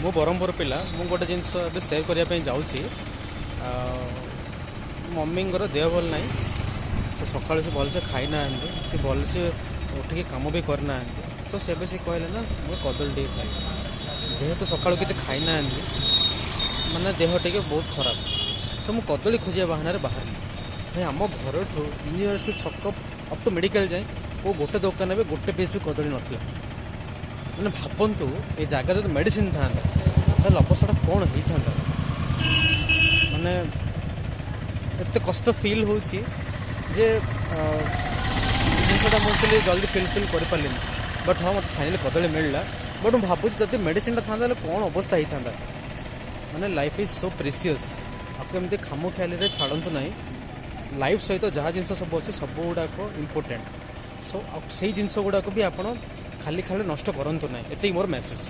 ମୁଁ ବ୍ରହ୍ମପୁର ପିଲା। ମୁଁ ଗୋଟେ ଜିନିଷ ଏବେ ସେୟାର କରିବା ପାଇଁ ଯାଉଛି। ମମିଙ୍କର ଦେହ ଭଲ ନାହିଁ ତ ସକାଳୁ ସେ ଭଲସେ ଖାଇନାହାନ୍ତି, ସେ ଭଲସେ ଉଠିକି କାମ ବି କରିନାହାନ୍ତି। ତ ସେବେ ସେ କହିଲେ ନା, ମୁଁ କଦଳୀ ଟିକେ ଖାଇବି। ଯେହେତୁ ସକାଳୁ କିଛି ଖାଇନାହାନ୍ତି, ମାନେ ଦେହ ଟିକେ ବହୁତ ଖରାପ। ସୋ ମୁଁ କଦଳୀ ଖୋଜିବା ବାହାନାରେ ବାହାରିଲି। ଭାଇ, ଆମ ଘରଠୁ ୟୁନିଭର୍ସିଟି ଛକ ଅପ୍ ଟୁ ମେଡ଼ିକାଲ ଯାଏଁ କେଉଁ ଗୋଟେ ଦୋକାନରେ ବି ଗୋଟେ ପିସ୍ ବି କଦଳୀ ନଥିଲା। ମାନେ ଭାବନ୍ତୁ, ଏ ଜାଗାରେ ଯଦି ମେଡ଼ିସିନ ଥାନ୍ତା, ତାହେଲେ ଅବସ୍ଥାଟା କ'ଣ ହେଇଥାନ୍ତା? ମାନେ ଏତେ କଷ୍ଟ ଫିଲ୍ ହେଉଛି ଯେ ଜିନିଷଟା ମୁଁ ଆକ୍ଚୁଆଲି ଜଲ୍ଦି ଫିଲ୍ ଫିଲ୍ କରିପାରିଲିନି। ବଟ୍ ହଁ, ମୋତେ ଫାଇନାଲି କଦଳୀ ମିଳିଲା। ବଟ୍ ମୁଁ ଭାବୁଛି, ଯଦି ମେଡ଼ିସିନଟା ଥାନ୍ତା, ତାହେଲେ କ'ଣ ଅବସ୍ଥା ହେଇଥାନ୍ତା? ମାନେ life is so precious. ଆକୁ ଏମିତି ଖାମଖିଆଲିରେ ଛାଡ଼ନ୍ତୁ ନାହିଁ। ଲାଇଫ୍ ସହିତ ଯାହା ଜିନିଷ ସବୁ ଅଛି, ସବୁ ଗୁଡ଼ାକ ଇମ୍ପୋର୍ଟାଣ୍ଟ। ସୋ ଆଉ ସେଇ ଜିନିଷ ଗୁଡ଼ାକ ବି ଆପଣ ଖାଲି ଖାଲି ନଷ୍ଟ କରନ୍ତୁ ନାହିଁ। ଏତିକି ମୋର ମେସେଜ୍।